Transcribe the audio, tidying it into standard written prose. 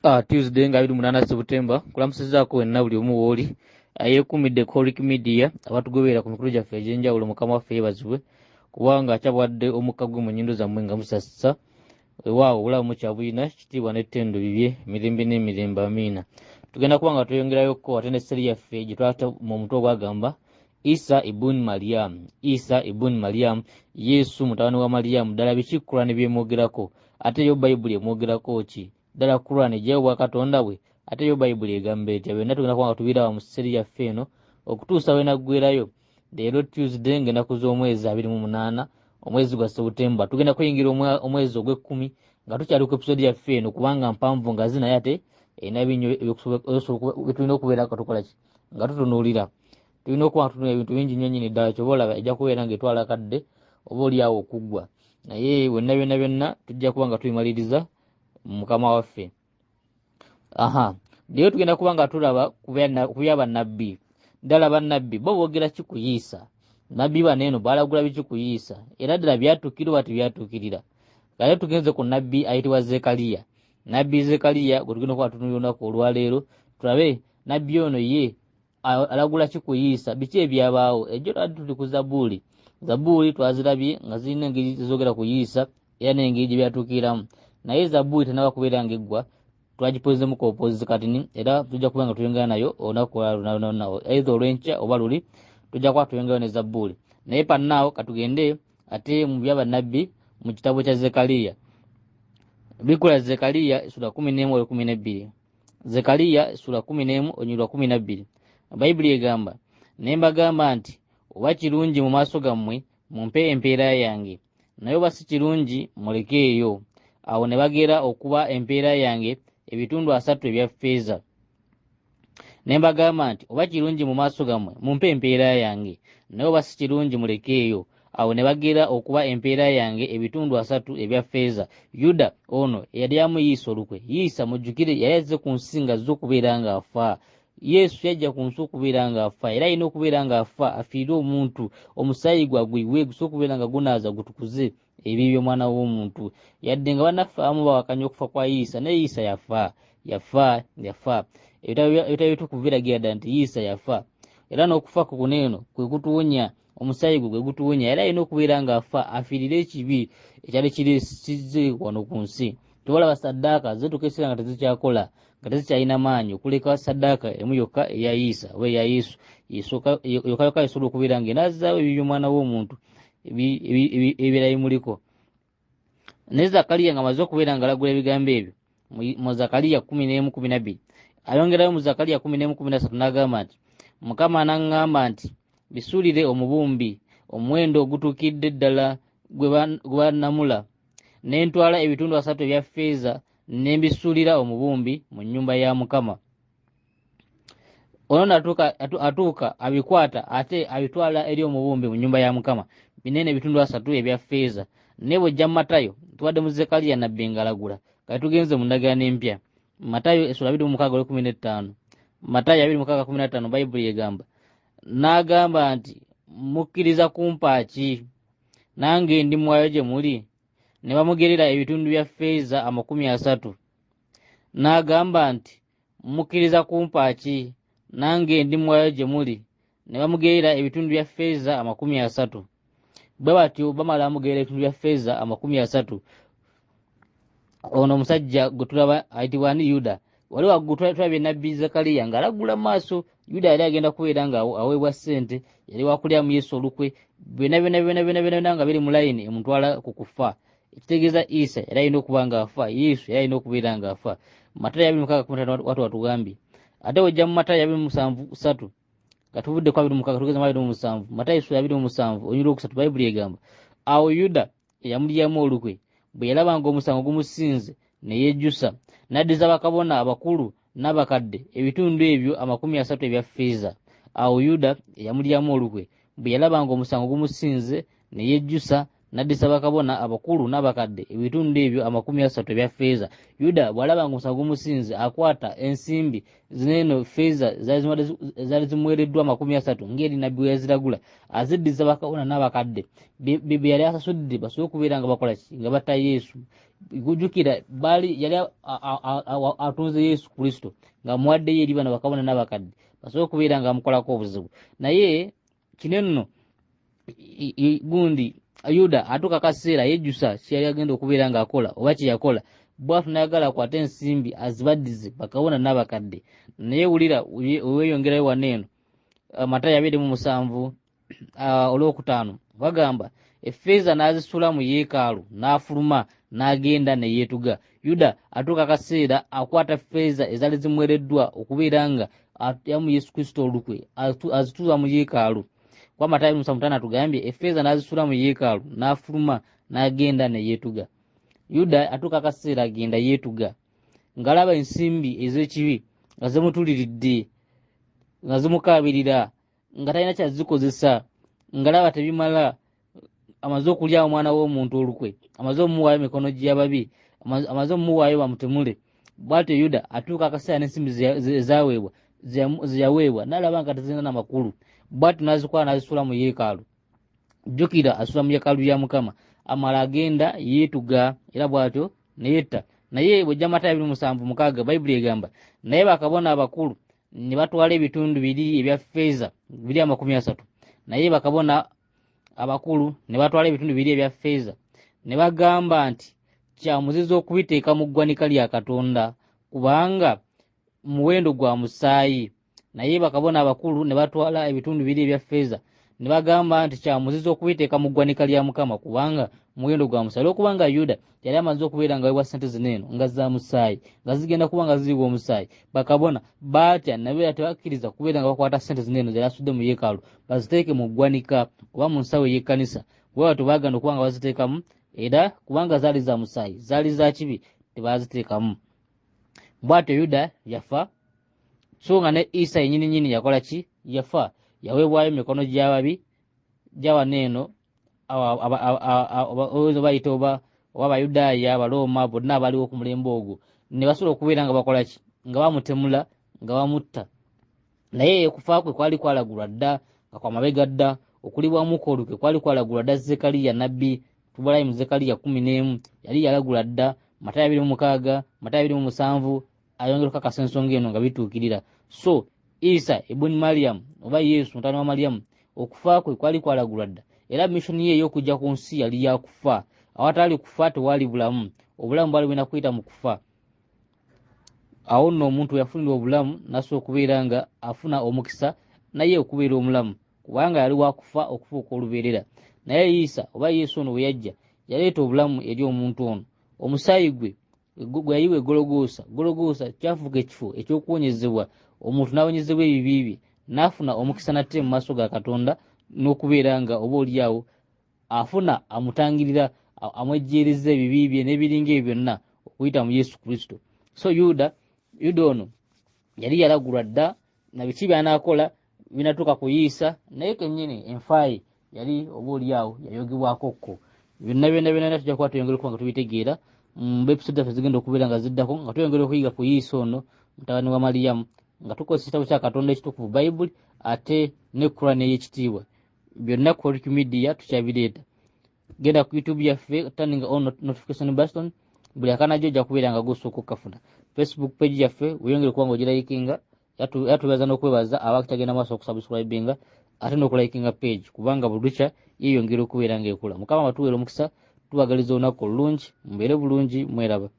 Tuesday nga 28 September, kulamusizaako wenna buli omu wooli ayeekuumidde Coric Media, abatugoberera ku mikulu gyaffe egy'enjawulo. Mukama waffe yeebazibwe kubanga akyabwadde omukka gwe mu nnyindo zammwe nga musasisa. Weewaawo obulamu mukyabulina, kitiibwa n'ettendo bibye emirembe n'emirembe, amiina. Tugenda kuba nga tweyongerayokko ate ne seri yaffe gye twata mu mutwe ogwagamba Isa ibn Mariam, Isa ibn Mariam, Yesu mutabani wa Mariyamu. Ddala biki Kurani byemwogerako? Ate yo Bayibuli emwogerako ki? Ddala Kurani ejjayo bwakatonda bwe? Ate yo Bayibuli egamba etya? Byonna tugenda kuba nga tubiraba mu seri yaffe eno okutuusa we naggwerayo. Leero Tuesday ng'ennaku z'omwezi 28 omwezi gwa September, tugenda kuyingira omwezi ogw'ekkumi nga tukyali ku episode yaffe eno, kubanga mpanvu ngazi naye ate erina binyo byetulina okubeera nga tukola ki, nga tutunuulira. Tulina okuba nga tutunuulira ebintu bingi nnyo nnyini ddala. Kyoba olaba ejja kubeera ng'etwala akadde oba oli awo okuggwa, naye byonna byonna byonna tujja kuba nga tubimaliriza Mukama waffe. Aha, leero tugenda kuba nga tulaba ku bya bannabbi. Ddala bannabbi bo boogera ki ku Isa? Nabbi bano eno balagula biki ku Isa? Era ddala byatuukirira oba tebyatuukirira? Kale tugenze ku nabbi ayitibwa Zekaliya. Nabbi Zekaliya gwe tugenda okuba tutunuulira olunaku olwaleero, tulabe nabbi ono ye alagula ki ku Isa, biki ebyabaawo. Ejjo twali tuli ku Zabuuli. Zabuuli twazirabye nga zirina engeri zogera ku Isa era n'engeri gye byatuukiriramu, naye Zabuuli tennaba kubeera ng'eggwa, twagipozemu kopozi katini, era tujja kuba nga tuyongera nayo olunaku olwalunalunao, either olw'enkya oba luli tujja kuba tuyongerayo ne Zabuuli. Naye pannaawo katugende ate mu byabannabbi mu kitabo kya Zekaliya. Bikula Zekaliya sura 11 olwo 12. Zekaliya sura 11 olunyiriri lwa 12, Bayibuli egamba, ne mbagamba nti oba kirungi mu maaso gammwe mumpe empeera yange, naye oba si kirungi mulekeeyo. Awo ne bagera okuba empeera yange ebitundu 30 ebya ffeeza. Ne mbagamba nti oba kirungi mu maaso gammwe mumpe empeera yange, naye oba si kirungi mulekeeyo. Awo ne bagera okuba empeera yange ebitundu 30 ebya ffeeza. Yuda ono eyali amuyiisa olukwe, Isa mujjukire yali azze ku nsi ng'azze okubeera ng'afa. Yesu yajja ku nsi okubeera ng'afa, era alina okubeera ng'afa afiire omuntu, omusaayi gwe aguyiwe gusobola okubeera nga gunaaza gutukuze ebibi by'omwana w'omuntu. Yadde nga bannaffe abamu bawakanya okufa kwa Isa, naye Isa yafa, yafa, yafa. Ebitabo ebitukuvu biragira ddala nti Isa yafa, era n'okufa kwe kuno eno kwe kutuwonya, omusaayi gwe gwe gutuwonya, era alina okubeera ng'afa afiirire ekibi ekyali kizze wano ku nsi. Tubalaba saddaaka zituuka ekiseera nga tezikyakola, nga tezikyalina maanyi, okuleka saddaaka emu yokka eya Isa oba eya Yesu yokka yokka esobola okubeera ng'enazzaawo ebibi by'omwana w'omuntu ebibeera bimuliko. Naye Zakaliya ng'amaze okubeera ng'alagula ebigambo ebyo mu Zakaliya 11:12, ayongerayo mu Zakaliya 11:13 n'agamba nti Mukama n'aŋŋamba nti bisuulire omubumbi omuwendo ogutuukidde ddala gwe bannamula, ne ntwala ebitundu 30 ebya ffeeza ne mbisuulira omubumbi mu nnyumba ya Mukama. Ono atuuka abikwata ate abitwala eri omubumbi mu nnyumba ya Mukama, binene ebitundu 30 ebya ffeeza. Naye bw'ojja mu Matayo, tubadde mu Zekaliya nabbi ng'alagula, kati tugenze mu ndagaano empya. Matayo essula 26 olw'ekumi n'ettaano. Matayo 26:15, Bayibuli egamba, n'agamba nti mukkiriza kumpa ki? Nange ndi muwaayo gye muli. Ne bamugerera ebitundu bya ffeeza 30. N'agamba nti mukkiriza kumpa ki? Nange ndi muwaayo gye muli. Ne bamugerera ebitundu bya ffeeza 30. Bwe batyo bamala bamugerera ebitundu bya ffeeza 30. Ono omusajja gwe tulaba ayitibwa ani? Yuda. Wali waggulu tulabye nabbi Zakariya ng'alagula mu maaso. Yuda yali agenda kubeera nga aweebwa ssente, yali wakulyamu Yesu olukwe, byonna byonna byonna byonna byonna nga biri mu layini emutwala ku kufa. Ekitegeeza Isa yali alina okuba ng'afa, Yesu yali alina okubeera ng'afa. Matayo 26:15 watu watugambye. Ate wejja mu Matayo 27:3, nga tuvudde ku 26 tugeze mu 27. Matayo essula 27 olunyiriri olwokusatu, Bayibuli egamba, awo Yuda eyamulyamu olukwe bwe yalaba ng'omusango gumusinze ne yejjusa, n'addiza bakabona abakulu n'abakadde ebitundu ebyo 30 ebya ffeeza. Awo Yuda eyamulyamu olukwe bwe yalaba ng'omusango gumusinze ne yejjusa, n'addisa bakabona abakulu n'abakadde ebitundu ebyo 30 ebya ffeeza. Yuda bw'alaba ng'omusango gumusinze, akwata ensimbi zineeno ffeeza zaali zimuweereddwa 30 ng'eri nabbi we yaziragula, aziddiza bakabona n'abakadde be yali asasudde basobole okubeera nga bakola ki, nga batta Yesu. Gujjukira baali yali atunze Yesu Kristo ng'amuwaddeyo eri bano bakabona n'abakadde basobole okubeera nga bamukolako obuzibu. Naye kino nno gundi Yuda atuuka akaseera yejjusa kyeyali agenda okubeera ng'akola oba kye yakola, bw'atyo n'ayagala akwate ensimbi azibaddize bakabona n'abakadde. Naye wulira weeyongerayo wano eno Matayo 27 olwokutaano bagamba effeeza n'azisuula mu yeekaalu n'afuluma n'agenda ne yeetuga. Yuda atuuka akaseera akwata ffeeza ezaali zimuweereddwa okubeera nga yamu Yesu Kristo olukwe azituuza mu yeekaalu. Kuba Matayo 75 atugambye effeeza n'azisuula mu yeekaalu n'afuluma n'agenda ne yeetuga. Yuda atuuka akaseera agenda yeetuga ng'alaba ensimbi ez'ekibi nga zimutuliridde nga zimukaabirira nga talina kyazikozesa ngalaba tebimala amaze okulya omwana w'omuntu olukwe amaze omuwaayo mikono gy'ababi amaze omuwaayo bamutemule. Bwatyo Yuda atuuka akaseera n'ensimbi ezaweebwa zeyaweebwa n'alaba nga tezirina na makulu, bwatyo n'azikola n'azisuula mu yeekaalu. Jjukira asula mu yeekaalu ya Mukama, amala agenda yeetuga era bwatyo neyetta. Naye bw'ojja Matayo 27:6 Bayibuli egamba naye bakabona abakulu ne batwala ebitundu biri ebya ffeeza biri 30. Naye bakabona abakulu ne batwala ebitundu biri ebya ffeeza ne bagamba nti kya muzizo okubiteeka mu ggwanika lya Katonda kubanga muwendo gwa musaayi. Naye bakabona abakulu ne batwala ebitundu biri ebya ffeeza ne bagamba nti kya muzizo okubiteeka mu ggwanika lya Mukama kubanga muwendo gwa musaayi. Olw'okubanga Yuda yali amaze okubeera nga weebwa ssente zino eno nga za musaayi, nga zigenda kuba nga ziriwa omusaayi, bakabona baatya nabeera tebakkiriza kubeera nga bakwata ssente zino eno ze yali asudde mu yeekaalu baziteeke mu ggwanika oba mu nsawo ey'ekkanisa. Bwe batyo baagana okuba nga baziteekamu, era kubanga zaali za musaayi, zaali za kibi, tebaaziteekamu. Bw'atyo Yuda yafa, so nga ne Isa yennyini nnyini yakola ki? Yafa, yaweebwayo mu mikono gy'ababi gy'awano eno oyinza obayita oba oba Abayudaaya, Abalooma, bonna abaliwo ku mulembe ogwo ne basobola okubeera nga bakola ki? Nga bamutemula, nga bamutta. Naye okufa kwe kwali kwalagulwa dda nga kwa mabega dda. Okulibwamu kwe olukwe kwali kwalagulwa dda Zekaliya nabbi. Tubalayo mu Zekaliya 11 yali yalagula dda. Matayo 26, Matayo 27 ayongera okukakasa ensonga eno nga bituukirira. So Isa ibuni Mariyamu oba Yesu mutabani wa Mariyamu okufa kwe kwali kwalagulwa dda, era missoni ye ey'okujja ku nsi yali ya kufa. Awatali kufa tewali bulamu, obulamu bwali bulina kuyita mu kufa. Awo nno omuntu yafunira obulamu n'asobola okubeera nga afuna omukisa naye okubeera omulamu, kubanga yali wa kufa okufuuka olubeerera. Naye Isa oba Yesu ono bwe yajja yaleeta obulamu eri omuntu ono. Omusaayi gwe gwe yayiwa e Gologoosa, Gologoosa kyafuuka ekifo eky'okuwonyezebwa, omuntu n'awonyezebwa ebibi bye n'afuna omukisa nate mu maaso ga Katonda n'okubeera nga oba olyawo afuna amutangirira amwejjeereza ebibi bye n'ebiringa ebyo byonna okuyita mu Yesu Kristo. So Yuda ono yali yalagulwa dda na biki by'anaakola binatuuka ku Isa, naye kennyini enfa ye yali oba olyawo yayogebwako kko. Byonna byonna byonna tujja kuba tweyongera okuba nga tubitegeera mu episode zaffe zigenda okubeera nga ziddako, nga tweyongera okuyiga ku Isa ono mutabani wa Mariyamu nga tukozesa ekitabo kya Katonda ekitukuvu Bayibuli ate ne Quran ey'ekitiibwa. Byonna ku Horic Media tukyabireeta. Genda ku YouTube yaffe, turning on notification button, buli akanajja ojja kubeera nga gosooka okukafuna. Facebook page yaffe weyongere okuba nga ogirayikinga, yatubeeza n'okwebaza abakyagenda maaso okusubscribinga ate n'okulayikinga page, kubanga buli lukya yeeyongera okubeera ng'ekula. Mukama batuweera omukisa, tubagaliza olunaku olulungi, mubeere bulungi, mweraba.